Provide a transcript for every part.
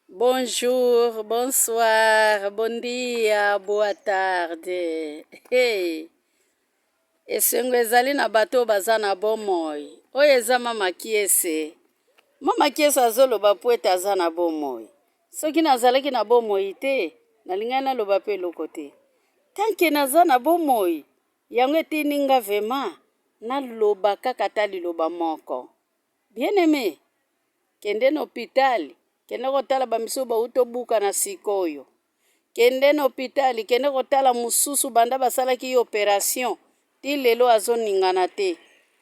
Bonjour, bonsoir, bon dia, boa tarde. Hey. Esengo ezali na bato oyo baza na bomoi. Oyo eza mama Kiese. Mama Kiese azoloba po ete aza na bomoi. Soki nazalaki na bomoi te, nalingaki naloba pe eloko te. Tant que naza na bomoi, yango etindi nga vraiment naloba kaka ata liloba moko. Bien aime, kende na hopital, kende kotala ba misusu bawuti obukana sikoyo. Kende na hopital, kende kotala mosusu banda basalaki ye operation ti lelo azoningana te.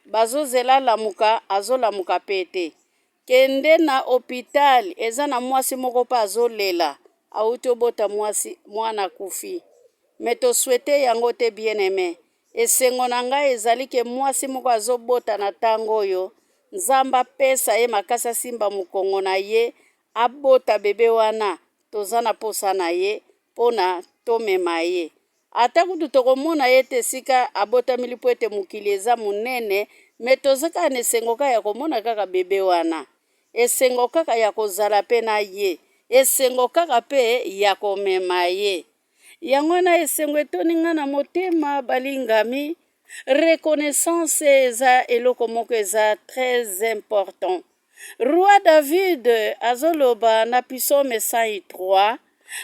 Bazozela alamuka, azolamuka pe te. Kende na hopital, eza na mwasi moko pe azolela, awuti obota mwasi, mwana akufi. Mais to souhaiter yango te bien aime. Esengo na ngai ezali ke mwasi moko azobota na tango oyo, Nzambe apesa ye makasi asimba mokongo na ye abota bebe wana, toza na posa na ye pona tomema ye. Ata kutu tokomona ye te esika abotameli po ete mokili eza monene, mais toza kaka na esengo kaka ya komona kaka bebe wana. Esengo kaka ya kozala pe na ye, esengo kaka pe ya komema ye. Yango wana esengo etondi nga na motema balingami. Reconnaissance eza eloko moko eza très important. Roi David azoloba na Psaume 103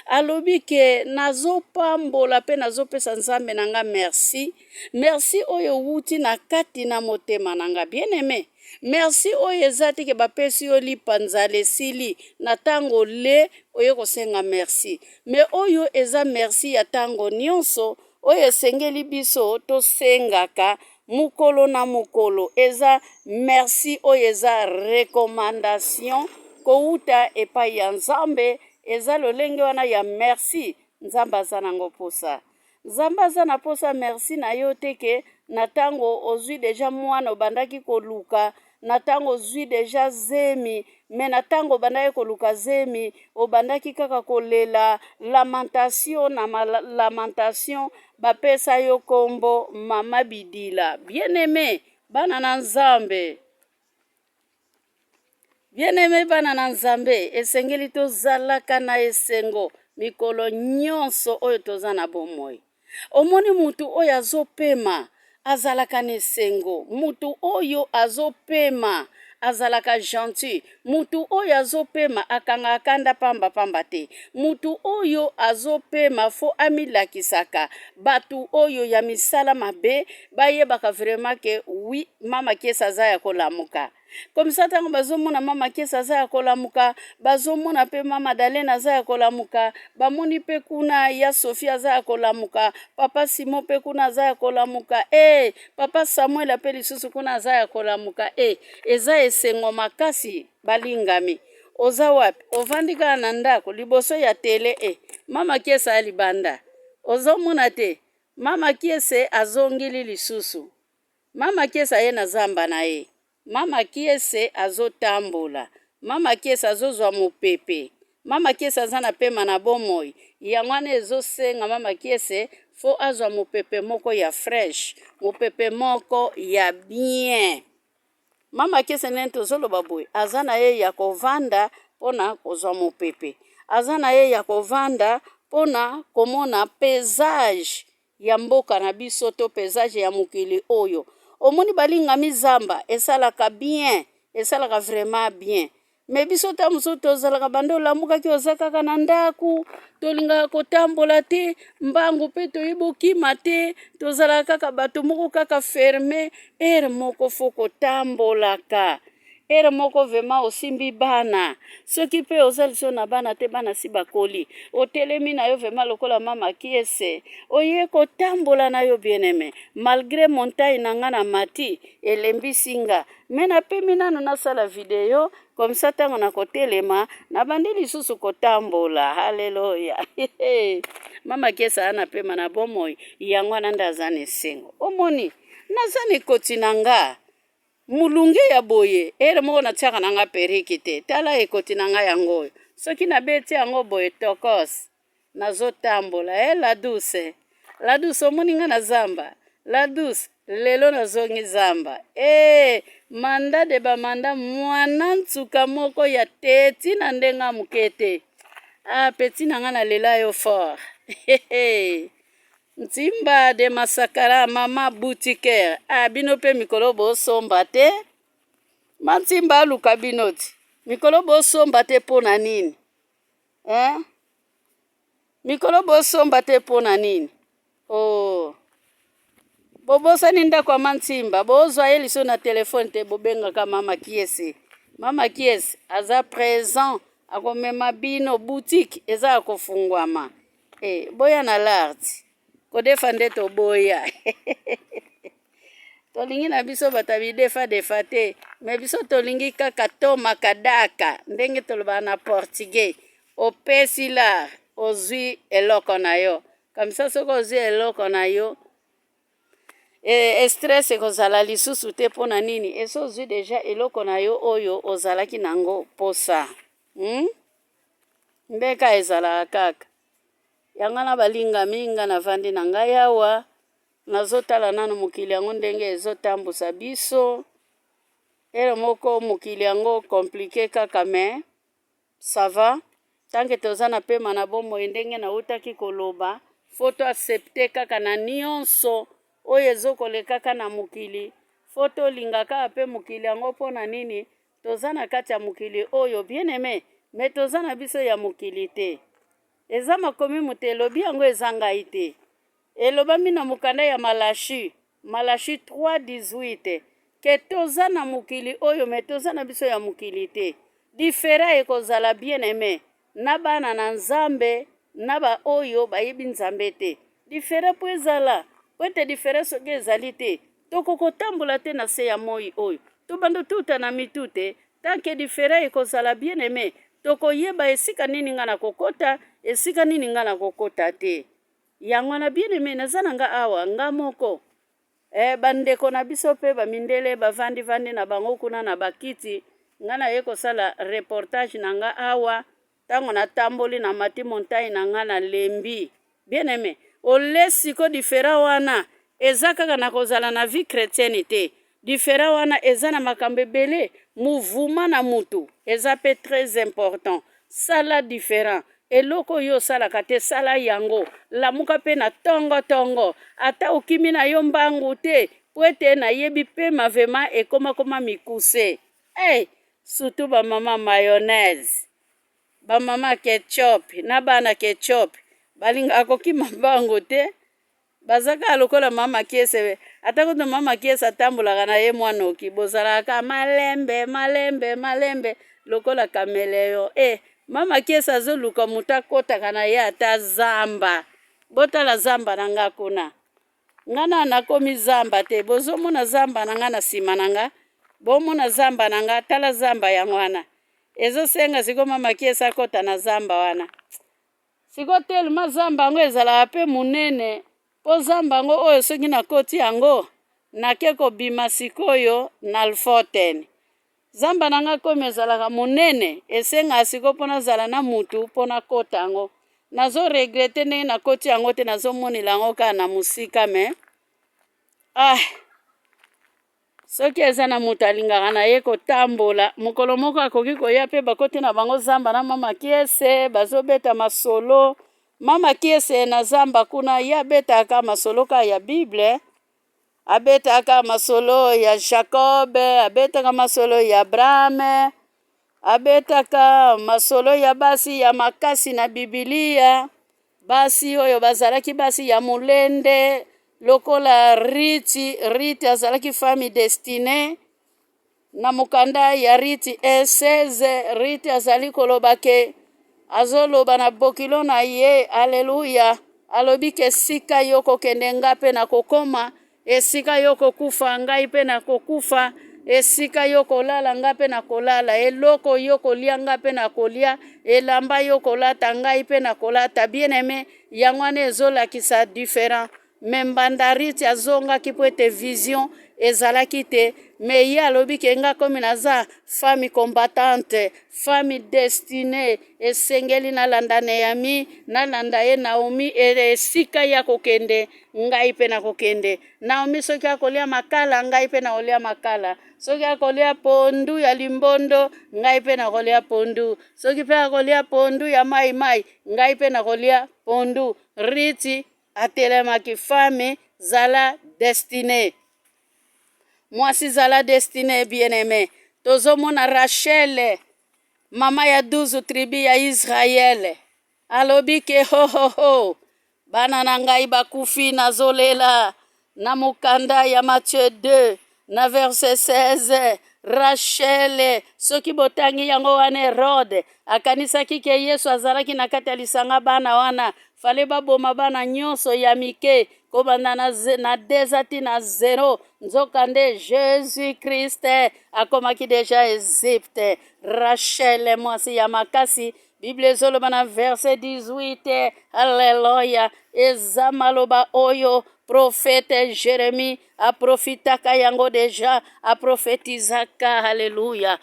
alobi ke nazopambola mpe nazopesa Nzambe na nga merci, merci oyo ewuti na kati na motema na nga. Bien aime, merci oyo eza te ke bapesi yo lipa nzala esili na tango ole oye kosenga merci, mais oyo eza merci ya tango nionso oyo esengeli biso tosengaka mokolo na mokolo. Eza merci oyo eza recommandation kowuta epai ya Nzambe. Eza lolenge wana ya merci Nzambe aza nango posa. Nzambe aza na posa merci na yo te ke na tango ozui deja mwana obandaki koluka, na tango ozui deja zemi, mais na tango obandaki koluka zemi obandaki kaka kolela lamentation na lamentation, bapesa yo kombo mama bidila. Bien aime bana na Nzambe. Bien aime bana na Nzambe, esengeli tozalaka na esengo mikolo nyonso oyo toza na bomoi. Omoni mutu oyo azopema azalaka na esengo, mutu oyo azopema azalaka gentil, mutu oyo azopema akangaka kanda pamba pamba te, mutu oyo azopema fo amilakisaka batu oyo ya misala mabe bayebaka vraiment ke oui mama Kiese aza ya kolamuka. Comme ça tango bazomona mama Kiese aza ya kolamuka, bazomona pe mama Dalene aza ya kolamuka, bamoni pe kuna ya Sophie aza ya kolamuka, papa Simon pe kuna aza ya kolamuka, eh papa Samuel pe lisusu kuna aza ya kolamuka, eh eza esengo makasi balingami. Oza wapi? Ovandi kaka na ndako liboso ya tele, eh mama Kiese aya libanda. Ozomona te? Mama Kiese azongili lisusu. Mama Kiese aye na zamba na ye. Mama Kiese azotambola. Mama Kiese azozwa mopepe. Mama Kiese aza na pema na bomoi. Yango wana ezosenga Mama Kiese fo azwa mopepe moko ya fresh, mopepe moko ya bien. Mama Kiese ndenge tozoloba boye, aza na ye ya kovanda pona kozwa mopepe. Aza na ye ya kovanda pona komona paysage ya mboka na biso to paysage ya mokili oyo. Omoni balingami zamba esalaka bien, esalaka vraiment bien. Mais biso ta mosusu tozalaka banda olamukaki oza kaka na ndaku, tolingaka kotambola te, mbangu pe toyebi okima te, tozalaka kaka bato moko kaka ferme. Heure moko fo kotambolaka. Heure moko vraiment osimbi bana, soki pe oza lisusu na bana te, bana si bakoli, otelemi na yo vraiment lokola mama Kiese, oye kotambola na yo bien aime. Malgre montagne na nga na mati elembisi nga, mais napemi nanu nasala video comme ça tango nakotelema nabandi lisusu kotambola. Haleluya. Mama Kiese aa na pema na bomoi, yango wana nde aza na esengo. Omoni naza na ekoti na nga Mulunge ya boye heure moko natiaka na nga perruque te tala ekoti na nga yango oyo soki nabeti yango boye tokos nazotambola eh la douce la douce omoni nga na zamba la douce lelo nazongi zamba eh. Manda de ba manda muana nsuka moko ya teti na ndenge ya moke te. Ah petit na nga na lela yo fort. Ntimba de Masakara mama boutiquaire. Ah bino pe mikolo bosomba te. Mantimba aluka bino ti. Mikolo bosomba te mpo na nini? Eh? Mikolo bosomba te mpo na nini? Oh. Bobosani ndako ya Mantimba, bozwa ye liso na telefone te, bobengaka mama Kiese. Mama Kiese aza present, akomema bino boutique eza ya kofungwama. Eh, boya na lart. Kodefa nde toboya. Tolingi na biso bato ya bidefa defa te, me biso tolingi kaka toma kadaka, ndenge tolobaka na portugais. Opesi lar, ozwi eloko na yo. Kamisa soki ozwi eloko na yo, e, stress ekozala lisusu te. Mpo na nini? Esi ozwi deja eloko na yo oyo ozalaki nango posa. Hmm? Ndeka ezalaka kaka. Yango wana balingami, nga navandi na ngai awa, nazotala nanu mokili yango ndenge ezotambusa biso. Elo moko mokili yango complique kaka mais ça va. Tant que toza na pema na bomoi ndenge nautaki koloba, faut to accepter kaka na nionso oyo ezokolekaka na mokili. Faut tolinga kaka pe mokili yango mpo na nini? Toza na kati ya mokili oyo bien aime, mais toza na biso ya mokili te. Eza makomi moto elobi yango eza ngai te. Elobami na mokanda ya Malachi, Malachi 3:18, ke toza na mokili oyo mais toza na biso ya mokili te. Different ekozala bien aime na bana na Nzambe na ba oyo bayebi Nzambe te. Different po ezala, po ete different soki ezali te, toko kotambola te na se ya moi oyo. Tobanda tuta na mitu te, tant que different ekozala bien aime, tokoyeba esika nini nga nakokota, esika nini nga nakokota te. Yango wana bien aime, naza na nga awa nga moko. Eh, ba ndeko na biso pe ba mindele bavandi vandi na bango kuna na bakiti, nga naye kosala reportage na nga awa. Tango natamboli na mati montagne na nga na lembi. Bien aime, ole siko different wana eza kaka na kozala na vie chretienne te. Different wana eza na makambo ebele, mouvement na mutu eza pe très important. Sala different, eloko oyo osalaka te sala yango. Lamuka pe na tongo tongo, ata okimi na yo mbangu te, po ete nayebi pema vraiment ekoma koma mikuse. Hey, surtout ba mama mayonnaise, ba mama ketchup na bana ketchup balingaka kokima mbangu te. Baza kaka lokola mama Kiese, ata kutu mama Kiese atambolaka na ye mwa noki, bozalaka kaka malembe malembe malembe lokola cameleon. Eh, mama Kiese azoluka moto akotaka na ye ata zamba. Botala zamba na nga kuna. Nga na nakomi zamba te, bozomona zamba na nga na sima na nga, bomona zamba na nga, tala zamba yango wana. Ezosenga sikoyo mama Kiese akota na zamba wana. Sikoyo tellement zamba yango ezalaka pe munene po zamba yango oyo soki nakoti yango nake kobima sikoyo na Lfoten. Zamba na nga comme ezalaka munene esengaka sikoyo po nazala na mutu po nakota yango. Nazo regretter ndenge nakoti yango te, nazomonela yango kaka na mosika mais ah Soki eza na moto alingaka na ye kotambola, mokolo moko akoki koya pe bakoti na bango zamba na mama Kiese, bazobeta masolo. Mama Kiese na zamba kuna ye abetaka masolo kaka ya Bible, abetaka masolo ya Jacob, abetaka masolo ya Abraham, abetaka masolo ya basi ya makasi na Bibilia. Basi oyo bazalaki basi ya molende lokola Riti. Riti azalaki femme destinee. Na mokanda ya Riti 1:16, Riti azali koloba ke azoloba na bokilo na ye, aleluya, alobi ke sika yo kokende nga pe nakokoma, Esika yo kokufa, ngai mpe nakokufa. Esika yo kolala, ngai mpe nakolala. Eloko yo kolia, ngai mpe nakolia. Elamba yo kolata, ngai mpe nakolata. Bien aime, yango wana ezolakisa different. Me mbanda Ruth azongaki mpo ete vision Ezalaki te, mais ye alobi ke nga komi naza femme combattante, femme destinee, esengeli nalanda Neami, nalanda ye Naomi, esika ye akokende ngai mpe nakokende. Naomi soki akolia makala, ngai mpe nakolia makala. Soki akolia pondu ya limbondo, ngai mpe nakolia pondu. Soki mpe akolia pondu ya mai mai, ngai mpe nakolia pondu. Riti atelemaki, femme zala destinee. Mwasi zala destinee, bien-aimé. Tozomona Rachel, mama ya 12 tribu ya Israël, alobi ke ho ho ho, bana na ngai bakufi, nazolela. Na mokanda ya Matthieu 2 na verset 16, Rachel, soki botangi yango wana, Herode akanisaki ke Yesu azalaki na kati ya lisanga bana wana, fale baboma bana nyonso ya mike kobanda na, na 2 ti na 0. Nzokande Jésus Christ akomaki deja Egypte. Rachel, mwasi ya makasi, Bible ezoloba na verset 18, alleluya, eza maloba oyo prophète Jérémie aprofitaka yango deja, aprofetizaka. Alleluya,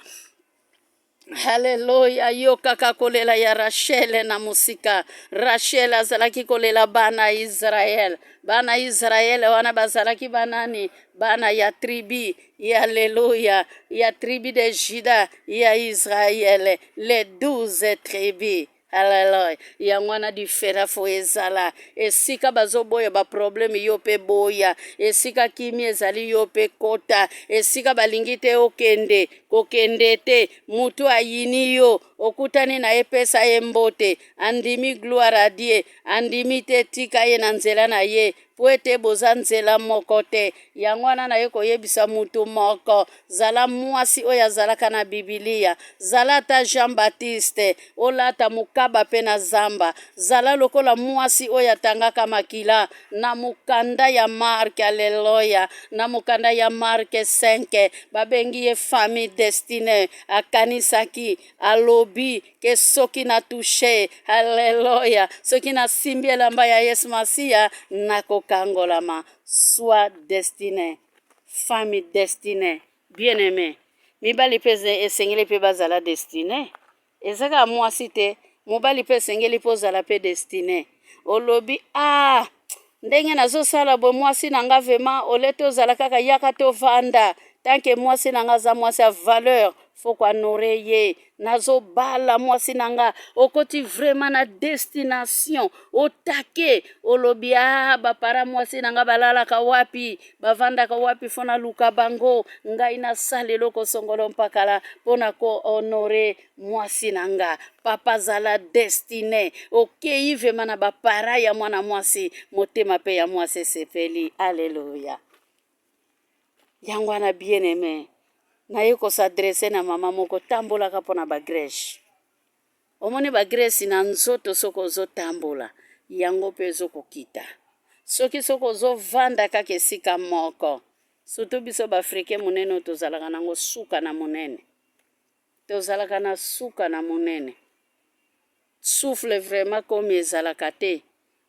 haleluya. Yokaka kolela ya Rachel na mosika. Rachel azalaki kolela bana ya Israel. Bana ya Israel wana bazalaki banani? Bana ya tribu ya, alleluya, ya tribu de Juda ya Israel, les 12 tribus. Haleluya. Yango wana différence fo ezala. Esika bazoboya baproblème, yo mpe boya. Esika kimi ezali, yo mpe kota. Esika balingi te okende, kokende te. Mutu ayini yo, okutani na ye, pesa ye mbote. Andimi, gloire à Dieu. Andimi te, tika ye na nzela na ye, po ete boza nzela moko te. Yango wana naye koyebisa mutu moko: zala mwasi oyo azalaka na Bibilia. Zala ata Jean Baptiste, olata mokaba mpe na zamba. Zala lokola mwasi oyo atangaka makila na mokanda ya Mark, aleluya. Na mokanda ya Mark 5, babengi ye famille destinée. Akanisaki, alobi ke soki na touche, alleluya, soki nasimbi elamba ya Yesu Masiya, nakokangolama. Sois destinée, famille destinée, bien aimé. Mibali mpe esengeli mpe bazala destinée. Eza kaka mwasi te, mobali mpe esengeli mpe ozala mpe destinée. Olobi: "Ah, ndenge nazosala boye, mwasi na nga vraiment ole tozala kaka, yaka tovanda. Tant que mwasi na nga aza mwasi ya valeur, faut kohonorer ye. Nazobala mwasi na nga." Okoti vraiment na destination, otake, olobi: "A, bapara mwasi na nga balalaka wapi, bavandaka wapi? Fo naluka bango. Ngai nasala eloko songolo mpakala mpona kohonorer mwasi na nga." Papa, zala destiné. Okei vraiment na bapara ya mwana mwasi, motema mpe ya mwasi esepeli. Alleluya. Yango wana, bien aimé, naye kos'adresser na mama moko: tambolaka mpo na bagraisse. Omoni bagraisse na nzoto, soki ozotambola, yango mpe ezokokita. Soki ozovanda kaka esika moko, surtout biso baafricain, monene oyo tozalaka nango, suka na monene, tozalaka na suka na monene, souffle vraiment komi ezalaka te.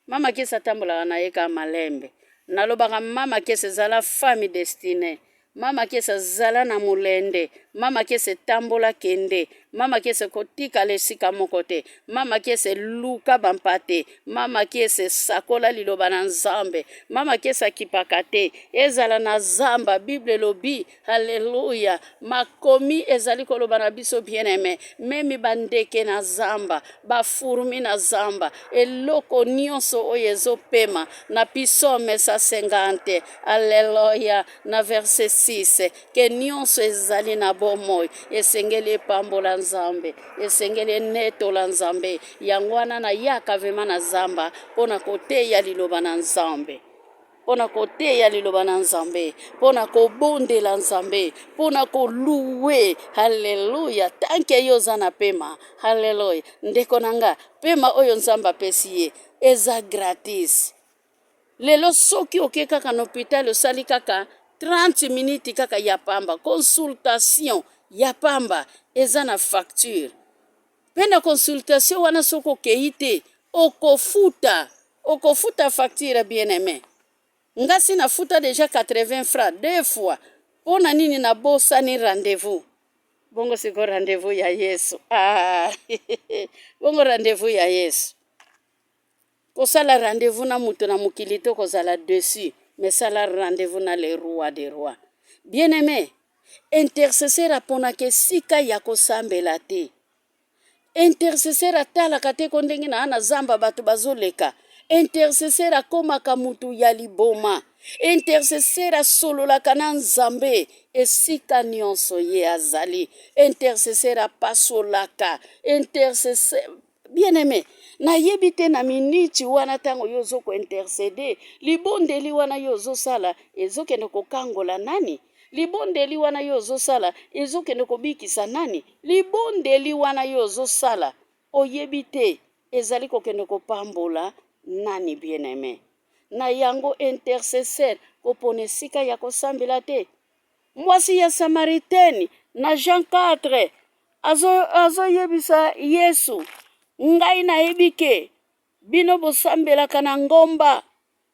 Mama Kesi atambolaka na ye kaka malembe. Nalobaka, mama Kesi, ezala femme destinée. Mama Kesi, azala na molende. Mama Kesi, etambola, kende. Mama Kesi, kotikala esika moko te. Mama Kesi, luka bampate. Mama Kesi, esakola liloba na Nzambe. Mama Kesi akipaka te, ezala na zamba. Bible elobi, halleluya, makomi ezali koloba na biso, bien aimé, même bandeke na zamba, bafourmis na zamba, eloko nyonso oyo ezopema, na Psaume 150, alleluya, na verset 6, ke nyonso ezali na bomoi esengeli epambola Nzambe, esengeli enetola Nzambe. Yango wana nayaka vraiment na zamba mpona koteya liloba na Nzambe, mpona koteya liloba na Nzambe, mpona kobondela Nzambe, mpona kolouer. Halleluya. Tant que yo oza na pema, halleluya, ndeko na nga, pema oyo Nzambe apesi ye eza gratis. Lelo soki oke kaka na hôpital, osali kaka 30 minutes kaka ya pamba, consultation ya pamba, eza na facture. Mpe na consultation wana, soki okei te, okofuta, okofuta facture, bien aimé. Nga si nafuta dejà 80 francs deux fois pona nini nabosani rendez-vous bongo siko rendez-vous ya Yesu ah bongo rendez-vous ya Yesu kosala rendez-vous na moto na mokili to kozala dessus mais sala rendez-vous na le roi des rois. Bien aimé, intercesseur aponaka esika ya kosambela te. Intercesseur atalaka te ko ndenge na na zamba bato bazoleka. Intercesseur akomaka mutu ya liboma. Intercesseur asololaka na Nzambe esika nyonso ye azali. Intercesseur apasolaka. Intercesseur bien aimé, nayebi te na miniti wana ntango yo ozo kointercede, libondeli wana yo ozosala ezokende kokangola nani? Libondeli wana yo ozosala ezokende kobikisa nani? Libondeli wana yo ozosala oyebi te ezali kokende kopambola nani, bien aimé. Na yango intercesseur kopona esika ya kosambela te. Mwasi ya Samaritaine na Jean 4 azoyebisa azo Yesu, ngai nayebi ke bino bosambelaka na ngomba.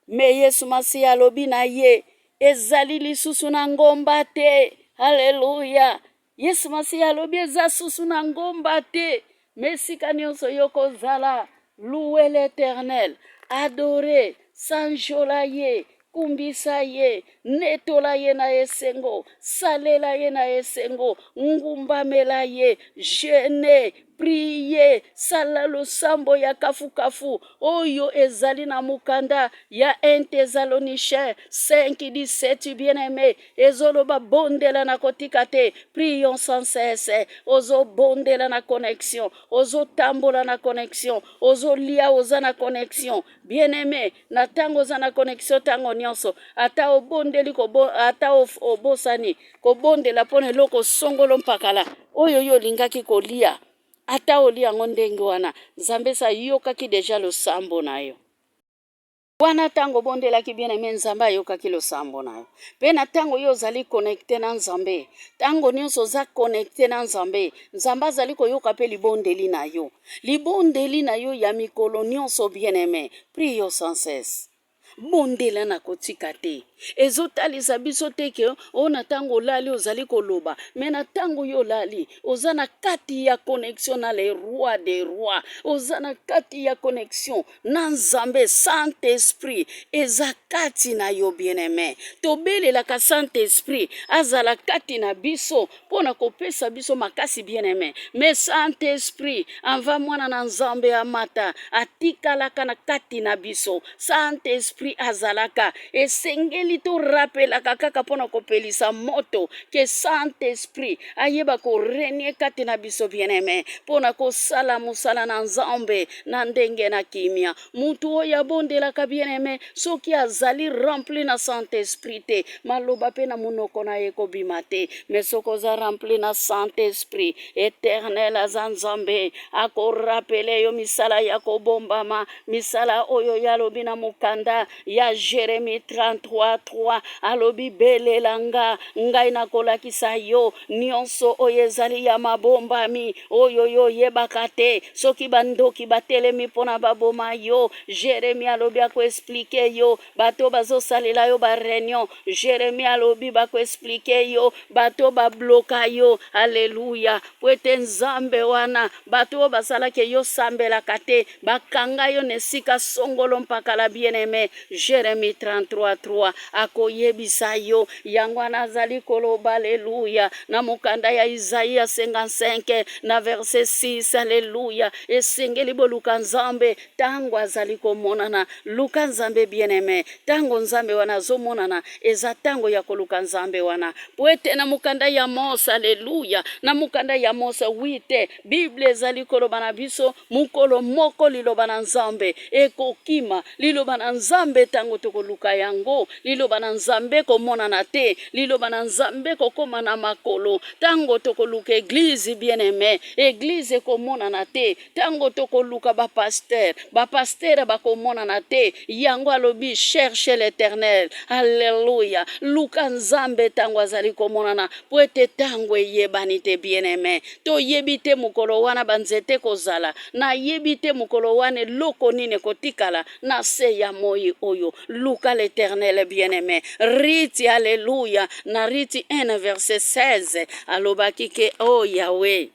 Me Yesu Masiya alobi na ye, ezali lisusu na ngomba te. Haleluya! Yesu Masiya alobi eza susu na ngomba te, me esika nyonso yo kozala, louer l'Eternel, adorer, sanjola ye, kumbisa ye, netola ye na esengo, salela ye na esengo, ngumbamela ye, jeune, prie, sala losambo ya kafukafu oyo ezali na mokanda ya 1 Thessaloniciens 5:17. Bien-aimé, ezoloba bondela na kotika te, prions sans cesse. Ozobondela na connexion, ozotambola na connexion, ozolia oza na connexion. Bien-aimé, na ntango oza na connexion ntango nyonso, ata obondeli ata obosani kobondela mpo na eloko songolo mpakala oyo yo olingaki kolia, ata olia yango ndenge wana, Nzambe esi ayokaki deja losambo na yo wana. Ntango obondelaki, bien aimé, Nzambe ayokaki losambo na yo. Mpe na ntango yo ozali connecté na Nzambe, ntango nyonso oza connecté na Nzambe, Nzambe azali koyoka mpe libondeli na yo, libondeli na yo ya mikolo nyonso. Bien aimé, prions sans cesse, bondela na kotika te. Ezotalisa biso te ke oyo na ntango olali ozali koloba, me na ntango yo olali oza na kati ya connexion na le roi des rois, oza na kati ya connexion na Nzambe. Saint Esprit eza kati na yo. Bien aimé, tobelelaka Saint Esprit azala kati na biso mpo na kopesa biso makasi. Bien aimé, mais Saint Esprit ava mwana na Nzambe amata atikalaka na kati na biso. Saint Esprit azalaka, esengeli torapelaka kaka mpo na kopelisa moto ke Saint Esprit ayeba korégner kati na biso, bien aimé, mpo na kosala mosala na Nzambe na ndenge na kimia. Mutu oyo abondelaka, bien aimé, soki azali rempli na Saint Esprit te, maloba mpe na monoko na ye kobima te. Me soki oza rempli na Saint Esprit, Éternel aza Nzambe, akorappeler yo misala ya kobombama, misala oyo ye alobi na mokanda ya Jeremi 33:3. Alobi: "Belela nga, ngai nakolakisa yo nyonso oyo ezali ya mabombami, oyo yo oyebaka te." Soki bandoki batelemi mpona baboma yo, Jeremi alobi akoexpliquer yo. Bato bazosalela yo baréunion, Jeremi alobi bakoexpliquer yo. Bato babloka yo, aleluya, po ete Nzambe wana, bato oyo basalaki yo sambelaka te, bakanga yo na esika songolo mpakala. Bien-aimé, Jeremi 33:3 akoyebisa yo yango wana. Azali koloba, aleluya, na mokanda ya Isaia 55 na verset 6, aleluya, esengeli boluka Nzambe ntango azali komonana. Luka Nzambe, bien-aimé, ntango Nzambe wana azomonana, eza ntango ya koluka Nzambe wana. Po ete na mokanda ya Mose, aleluya, na mokanda ya Mose 8, Bible ezali koloba na biso mokolo moko liloba na Nzambe ekokima. Liloba na Nzambe, ntango tokoluka yango, liloba Liloba na Nzambe ekomonana te. Liloba na Nzambe ekokoma na makolo. Ntango tokoluka eglize, bien aime, eglize ekomonana te. Ntango tokoluka ba pasteur, ba pasteur bakomonana te. Yango alobi cherche l'Eternel. Alleluia. Luka Nzambe ntango azali komonana, mpo ete ntango eyebani te, bien aime. Toyebi te mokolo wana banzete ekozala, nayebi te mokolo wana eloko nini ekotikala na se ya moi oyo. Luka l'Eternel, bien aime. Riti, alleluia. Na Riti 1 verset 16 alobaki ke oh Yahweh,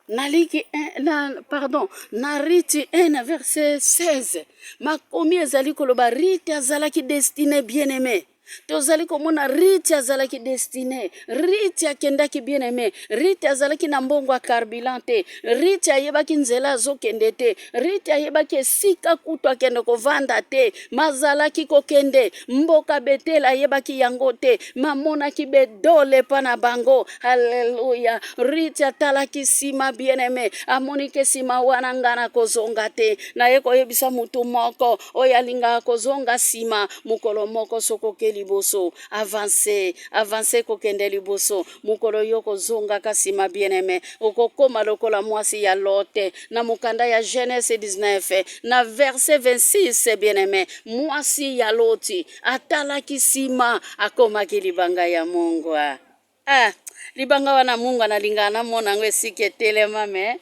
naliki na, pardon, na Riti 1 verset 16, makomi ezali koloba Riti azalaki destine, bien aime. Tozali komona Riti azalaki destine. Riti akendaki, bien aime. Riti azalaki na mbongo ya carburant te. Riti ayebaki nzela azokende te. Riti ayebaki esika kutu akende kovanda te. Mazalaki kokende mboka Betel, ayebaki yango te. Mamonaki bedole epa na bango. Alleluia. Riti atalaki nsima, bien aime, amoni ke nsima wana nga nakozonga te. Naye koyebisa motu moko oyo alingaka kozonga nsima mokolo moko, soki oke liboso, avance, avance, kokende liboso. Mokolo yo kozongaka nsima, bien aime, okokoma lokola mwasi ya Lote na mokanda ya Genèse 19 na verset 26. Bien aime, mwasi ya Loti atalaki nsima, akomaki libanga ya mungwa. Ah, libanga wana mungwa, nalingaka namona yango esika etelema, me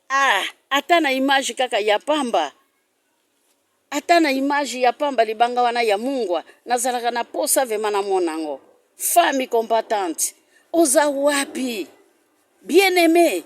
ah, ata na image kaka ya pamba, ata na image ya pamba, libanga wana ya mungwa, nazalaka na posa vraiment namona yango. Femme combattante, oza wapi, bien aimé?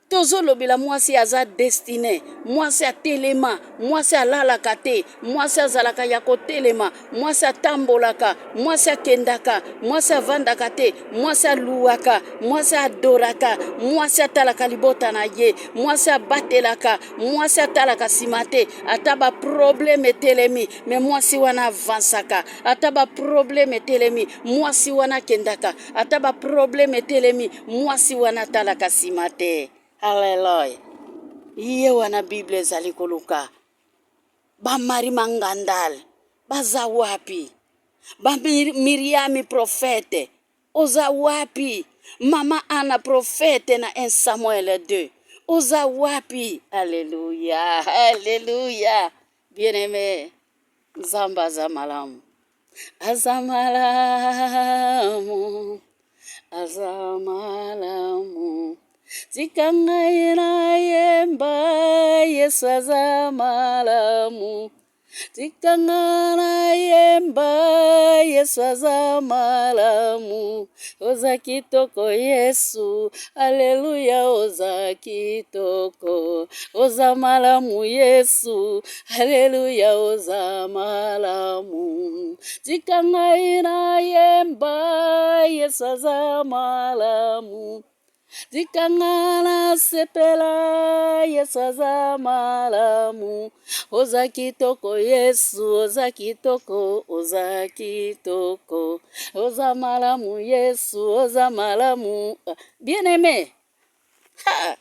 Tozolobela mwasi aza destine, mwasi atelema, mwasi alalaka te, mwasi azalaka ya kotelema, mwasi atambolaka, mwasi akendaka, mwasi avandaka te, mwasi aluwaka, mwasi adoraka, mwasi atalaka libota na ye, mwasi abatelaka, mwasi atalaka nsima te. Ata baproblème etelemi, me mwasi wana avansaka. Ata baproblème etelemi, mwasi wana akendaka. Ata baproblème etelemi, mwasi wana atalaka nsima te. Alleluya. Ye wana Bible ezali koluka. Bamari Mangandal baza wapi? Bamiriami prophète oza wapi? Mama Ana prophète na 1 Samuel 2 oza wapi? Alleluya, alleluya. Bien aimé, Nzambe aza malamu, aza malamu, aza malamu. Tika ngai nayemba, Yesu aza malamu. Tika ngai nayemba, Yesu aza malamu. Oza kitoko Yesu, aleluya, oza kitoko. Oza malamu Yesu, aleluya, oza malamu. Tika ngai nayemba, Yesu aza malamu. Tika ngai nasepela, Yesu aza malamu. Oza kitoko Yesu, oza kitoko, oza kitoko. Oza malamu Yesu, oza malamu. Bien aimé, ha!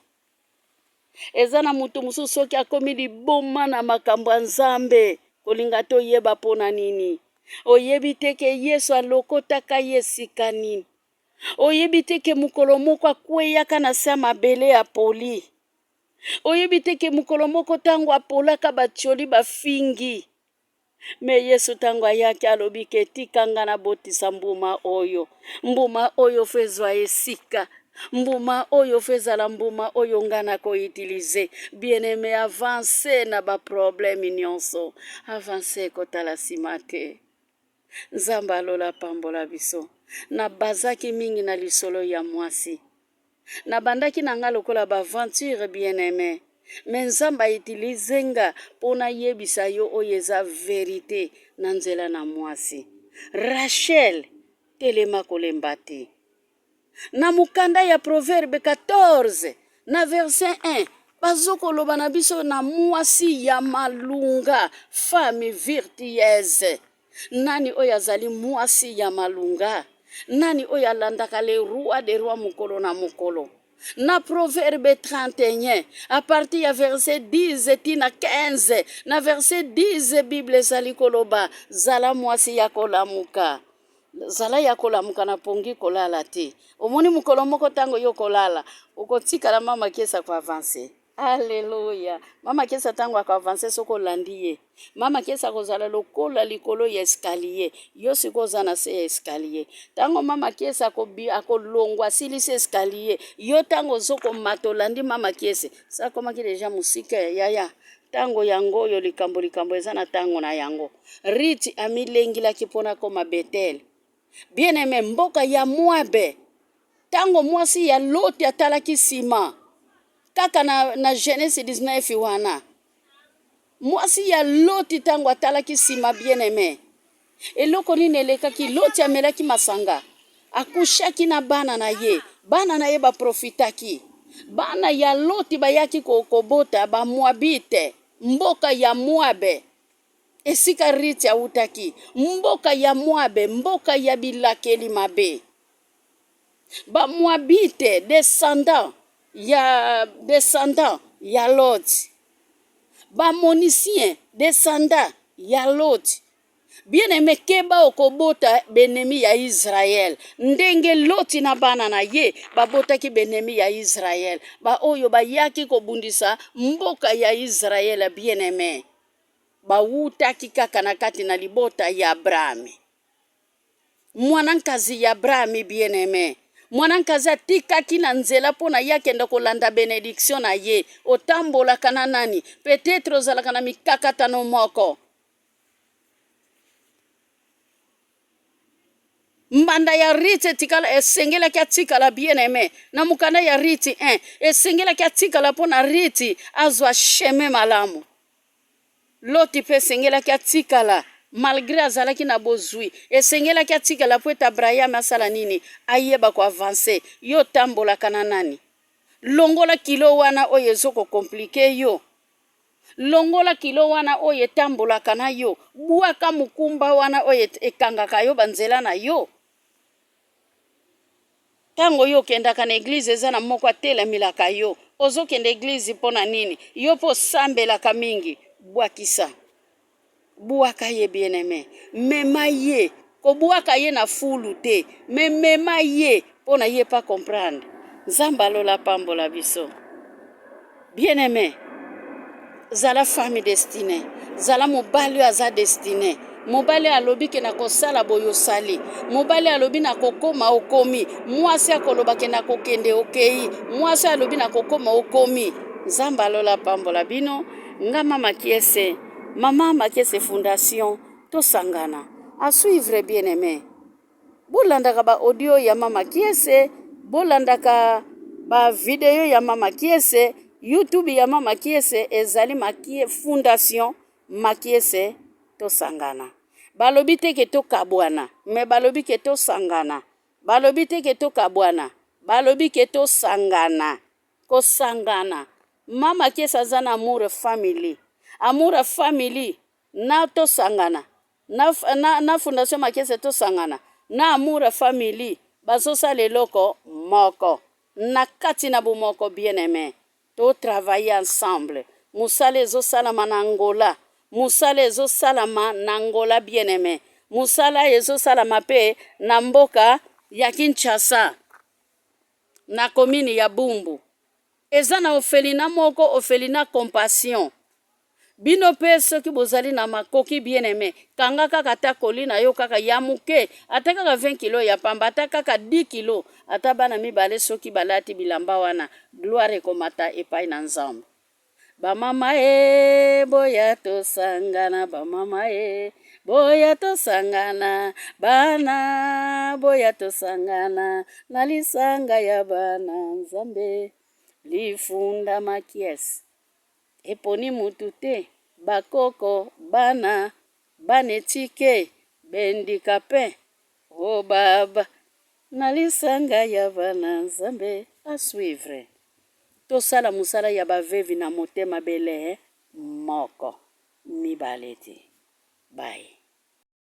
Eza na moto mosusu soki akomi liboma na makambo ya Nzambe, kolinga toyeba mpona nini. Oyebi te ke Yesu alokotaka ye esika nini. Oyebi te ke mokolo moko akweyaka na se ya mabele ya poli. Oyebi te ke mokolo moko ntango apolaka, batioli, bafingi. Me Yesu ntango ayaki, alobi ke tika nga nabotisa mbuma oyo. Mbuma oyo faut ezwa esika. Mbuma oyo faut ezala mbuma oyo nga na koutiliser. Bien aimé, avance na baproblème nyonso. Avance, kotala nsima te. Nzambe alola apambola biso. Nabazaki mingi na lisolo ya mwasi. Nabandaki na nga lokola baaventure, bien aimé. Me Nzambe autiliser nga mpo nayebisa yo oyo eza vérité na nzela na mwasi. Rachel, telema, kolemba te. Na mokanda ya Proverbe 14 na verset 1, bazokoloba na biso na mwasi ya malunga, femme vertueuse. Nani oyo azali mwasi ya malunga? Nani oyo alandaka le roi de roi mokolo na mokolo? Na Proverbe 31, à partir ya verset 10 ti na 15, na verset 10 Bible ezali koloba, zala mwasi ya kolamuka. Zala ya kolamuka na pongi kolala te. Omoni mokolo moko ntango yo kolala, okotikala mama kiesa ko avancer. Alleluia. Mama Kiesa ntango ako avancer soki olandi ye. Mama Kiesa akozala lokola likolo ya escalier. Yo sikoyo oza na se ya escalier. Ntango mama Kiesa akolongwa asilisi escalier, yo ntango ozo komata olandi mama Kiese, sa akomaki deja mosika yaya. Ntango yango oyo likambo likambo eza na ntango na yango. Ruth amilengilaki mpo na koma Bethel. Bien aime, mboka ya Moabe. Ntango mwasi ya Loti atalaki nsima kaka na, na Genese 19 wana, mwasi ya Loti ntango atalaki nsima, bien aime, eloko nini elekaki? Loti amelaki masanga, akushaki na bana na ye, bana na ye baprofitaki. Bana ya Loti bayaki kobota Bamoabite, mboka ya Moabe, esika Riti awutaki, mboka ya Moabe, mboka ya bilakeli mabe. Ba Moabite, descendant ya descendant ya Lot. Ba Monisien, descendant ya Lot. Bien aimé, keba okobota benemi ya Israël. Ndenge Loti na bana na ye babotaki benemi ya Israël, ba oyo bayaki kobundisa mboka ya Israël. Bien aimé, bawutaki kaka na kati na libota ya Abraham. Mwana nkazi ya Abraham, bien aimé. Mwana nkazi atikaki na nzela mpo na ye akende kolanda benediction na ye. Otambolaka na nani? Peut-être ozalaka na mikakatano moko. Mbanda ya Ruth etikala, esengelaki atikala, bien aimé. Na mokanda ya Ruth 1, esengelaki atikala mpo na Ruth azwa chemin malamu. Loti mpe esengelaki atikala, malgre azalaki na bozwi, esengelaki atikala mpo ete Abraham asala nini? Ayeba ko avancer. Yo otambolaka na nani? Longola kilo wana oyo ezo ko compliquer yo. Longola kilo wana oyo etambolaka na yo. Bwaka mokumba wana oyo ekangaka yo banzela na yo. Tango yo okendaka na eglise eza na moko atelemelaka yo. Ozokende eglise mpo na nini? Yo mpo osambelaka mingi. Bwakisa. Bwaka ye bien aime. Mema ye. Kobwaka ye na fulu te. Me mema ye mpo na ye pa comprendre. Nzambe alola apambola biso. Bien aime, zala femme destinée, zala mobali oyo aza destine. Mobali alobi ke nakosala boye osali, mobali alobi nakokoma okomi, mwasi akoloba ke nakokende okei, mwasi alobi nakokoma okomi. Nzambe alola apambola bino. Nga mama Kiese, mama Makiese Fondation, tosangana. A suivre bien aime. Bolandaka ba audio ya mama Kiese, bolandaka ba video ya mama Kiese, YouTube ya mama Kiese ezali Makie Fondation Makiese tosangana. Balobi te ke tokabwana, mais balobi ke tosangana. Balobi te ke tokabwana, balobi ke tosangana. Kosangana. Mama Kiese aza na amour family. Amour family na tosangana. Na, na, na Fondation Makiese tosangana na Amour Family bazosala eloko moko na kati na bomoko bien aime to travailler ensemble mosala ezosalama na Angola mosala ezosalama na Angola bien aime mosala ezosalama pe na mboka ya Kinshasa na commune ya Bumbu eza na orphelinat moko orphelinat Compassion Bino pe soki bozali na makoki bien aime kanga kaka ata colis na yo kaka ya muke ata kaka 20 kilo ya pamba ata kaka 10 kilo ata bana mibale soki balati bilamba wana gloire ekomata epai na Nzambe. Ba mama e boya tosangana ba mama e boya tosangana bana boya tosangana na lisanga ya bana Nzambe lifunda makies Eponi mutu te ba koko bana bana etike b'handicapes oh baba na lisanga ya bana Nzambe a suivre tosala musala ya ba veuves na motema bele moko mibale te bye.